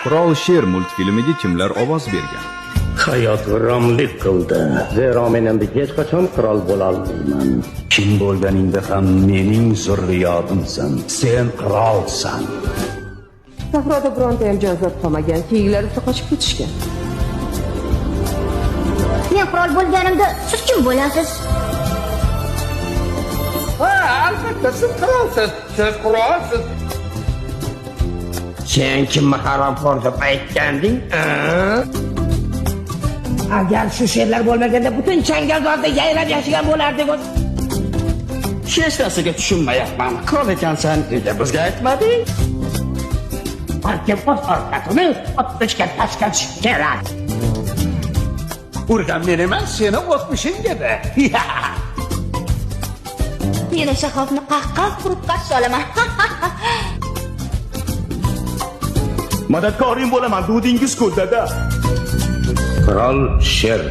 Qirol Sher multfilmiga kimlar ovoz bergan? Hayot g'irromlik qildi. Zero men endi hech qachon qirol bo'lolmayman. Kim bo'lganingda ham mening zurriyodimsan. Sen qirolsan. Sahroda bironta ham jonzot qolmagan, kiyiklar esa qochib ketishgan. Men qirol bo'lganimda siz kim bo'lasiz? Ha, albatta siz qirolsiz. Siz qirolsiz. Sen kimni haromxo'r deb aytganding? Agar shu sherlar bo'lmaganda butun changalzorda yayrab yashagan bo'lardik. Hech narsaga tushunmayapman. Qirol ekansan, nega bizga aytmading? Har kim o'z orqasini o'tmishga tashlash kerak. Urgan men emas, seni o'tmishing edi. Men o'sha xavfni qah-qah urib qarshi olaman. Madadkoring bo'laman, dudingiz-ku, dada. Qirol Sher.